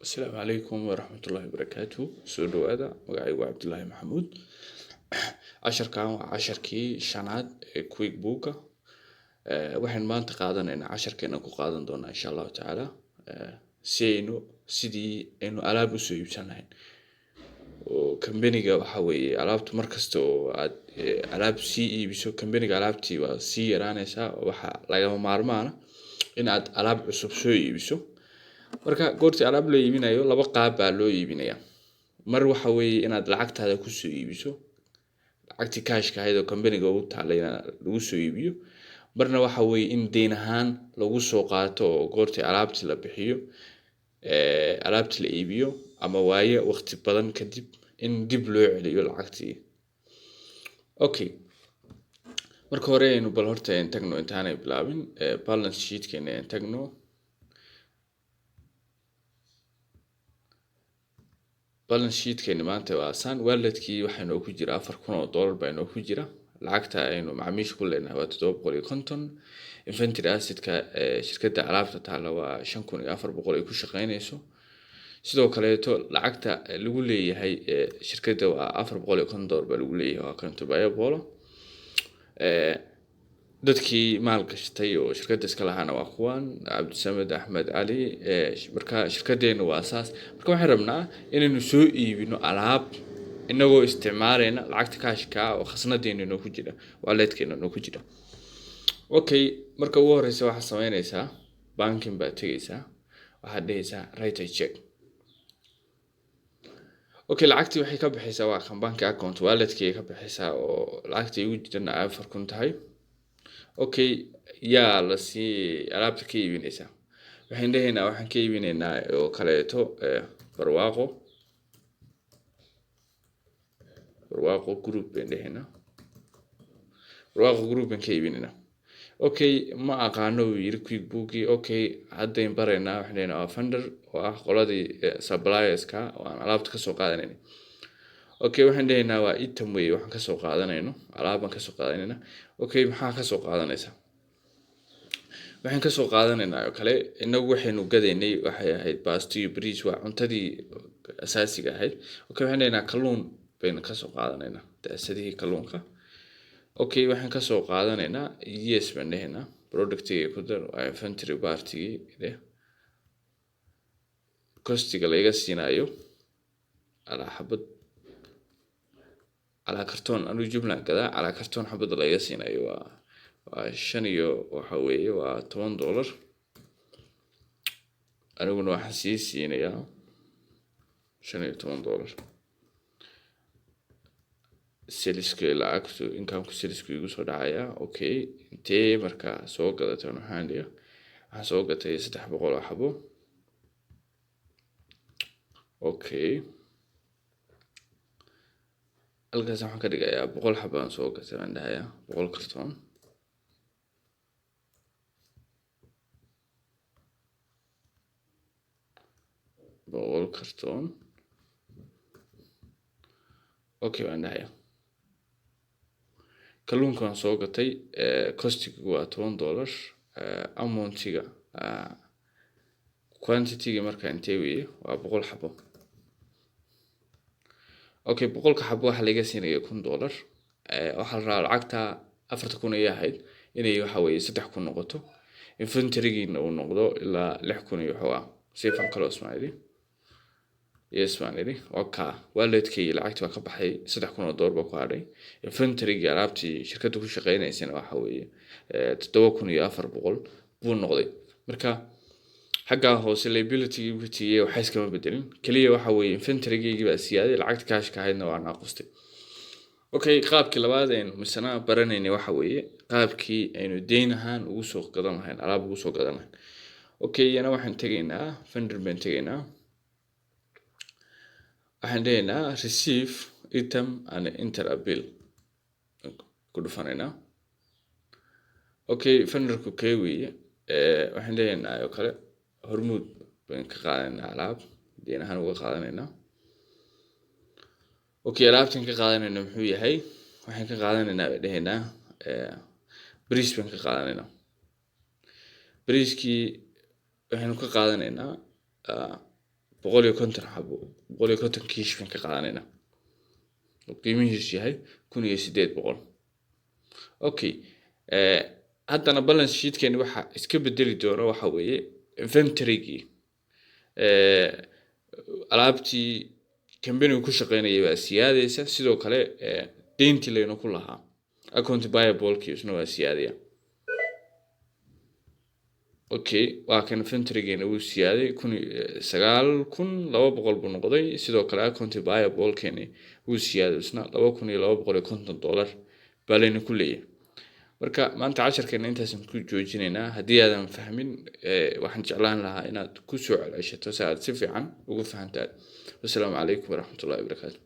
Asalaamu calaykum waraxmatullaahi wabarakaatu. Soo dhawaada, magacaygu waa Cabdulaahi Maxamuud. Casharkan waa casharkii shanaad ee QuickBooka. Waxaynu maanta qaadanaynaa, casharkeena ku qaadan doonaa insha Allahu tacaala, si aynu sidii aynu alaab usoo iibsan lahayn oo kambaniga. Waxa weeye alaabtu mar kasta oo aad alaab sii iibiso kambaniga, alaabtii waa sii yaraanaysaa. Waxa lagama maarmaana in aad alaab cusub soo iibiso. Marka goortii alaab la iibinayo, laba qaab baa loo iibinayaa. Mar waxa weeye inaad lacagtaada kusoo iibiso, lacagtii kaashka ahayd oo kambaniga ugu taalay in lagu soo iibiyo. Marna waxa weeye in deyn ahaan lagu soo qaato, oo goortii alaabtii la bixiyo, alaabtii la iibiyo ama waaye waqti badan kadib in dib loo celiyo lacagtii. Okay, marka hore aynu bal horta aan tagno, intaanay bilaabin, balance sheetkeena aan tagno. Balance sheetkeeni maanta waa saan. Walletkii waxaa inoo ku jira $4,000 baa inoo ku jira. Lacagta aynu macaamiisha ku leenahay waa 750. Inventory assetka shirkadda alaabta taalla waa 5,400 ay ku shaqeynayso. Sidoo kaleeto lacagta lagu leeyahay shirkadda waa $450 baa lagu leeyahay, waa account payable. Dadkii maal gashtay oo shirkadda iska lahaana waa kuwan: Cabdisamed, Axmed, Cali. Marka shirkaddeenu waa saas. Marka waxaan rabnaa inaynu soo iibino alaab inagoo isticmaalayna lacagta kaashka oo khasnadeena inoo ku jira, walletkeena inoo ku jira. Okay, marka ugu horeysa waxaad sameynaysaa, banking baad tegeysaa, waxaad dhehaysaa "write a check". Okay, lacagtii waxay ka baxaysaa waa kan bank account walletkii ay ka baxaysaa, oo lacagtii igu jirana ay 4,000 tahay. Okay, yaa la sii alaabta ka iibinaysaa? Waxaan dhehaynaa waxaan ka iibinaynaa oo kaleeto Barwaaqo, Barwaaqo Group baan dhehaynaa. Barwaaqo Group baan ka iibinaynaa. Okay, ma aqaano uu yiri QuickBookii. Okay, haddayn baraynaa. Waxaan dhehaynaa waa vendor, oo ah qoladii supplierska oo aan alaabta kasoo qaadanayna. Okay, waxaan dhehaynaa waa item wey waxaan kasoo qaadanayno, alaab baan kasoo qaadanayna. Okay, maxaa kasoo qaadanaysaa? Waxaan kasoo qaadanaynaa oo kale, inagu waxaynu gadaynay waxay ahayd baasto iyo bariis, waa cuntadii asaasiga ahayd. Okay, waxaan dhehaynaa kalluun baynu kasoo qaadanaynaa, daasadihii kalluunka. Okay, waxaan kasoo qaadanaynaa, yes baan dhehaynaa. Productiga ku dar, waa inventory partigii dheh. Costiga laiga siinayo calaa xabad, calaa kartoon, anuu jumlan gadaa, calaa kartoon xabadda laiga siinayo waa shan iyo waxa weeye waa $10. Aniguna waxaan sii siinayaa $15. Saleska lacagtu, incomeka salesku igu soo dhacayaa. Okay, intee marka soo gadatay? Waxaan dhiga waxaan soo gatay 300 oo xabo. Okay, halkaas waxaan ka dhigayaa 100 xabo aan soo gatay baan dhahayaa, 100 kartoon. 100 kartoon, okay baan dhahayaa. Kalluunka waan soo gatay, costigu waa $10. Amountiga, quantity-ga marka intee weeye? Waa 100 xabo. Okay, 100-ka xabo waxaa laga siinaya $1,000. Waxaa la rabaa lacagta 4,000 ay ahayd inay waxa weeye 3,000 noqoto, inventorygiina uu noqdo ilaa 6,000 iyo waxoogaa. Save and close baan idhi, yes baan idhi. Waa walletkii lacagtii waa ka baxay, $3,000 baa ku hadhay. Inventorygii alaabtii shirkadda ku shaqeynaysana waxa weeye 7,400 buu noqday. Marka xaggaa hoose liability, equity waxa iskama bedelin, keliya waxa weeye inventorygeygii baa siyaaday, lacagta kaashka ahaydna waa naaqustay. Okay, qaabkii labaad aynu misana baranaynay waxa weeye qaabkii aynu deyn ahaan ugu soo gadan lahayn, alaab ugu soo gadan lahayn. Okay, iyana waxaan tegaynaa vendor baan tegaynaa, waxaan dhehaynaa "receive item and enter a bill" ku dhufanaynaa. Okay, vendorku kee weeye? Waxaan dhehaynaa oo kale Hormuud baan ka qaadanaynaa, alaab deyn ahaan uga qaadanaynaa. Okay, alaabtan ka qaadanayna muxuu yahay? Waxaan ka qaadanaynaa baan dhehaynaa bariis baan ka qaadanaynaa. Bariiskii waxaynu ka qaadanaynaa 150 xabo, 150 kiish baan ka qaadanaynaa oo qiimihiisu yahay 1800. Okay, haddana balance sheetkeeni waxa iska bedeli doona waxa weeye inventorygii. Alaabtii companygu ku shaqeynayay baa siyaadaysa. Sidoo kale deyntii laynu ku lahaa, account payable-kii, isna waa siyaadaya. Okay, waa kan inventorygeena wuu siyaaday, kun 9200 buu noqday. Sidoo kale account payable-keeni wuu siyaaday, isna $2250 baa laynu ku leeyahay. Marka maanta casharkeena intaasaan ku joojinaynaa. Haddii aadan fahmin, waxaan jeclaan lahaa inaad ku soo celceshato si aad si fiican ugu fahantaad. Wasalaamu calaykum waraxmatullahi wabarakaatu.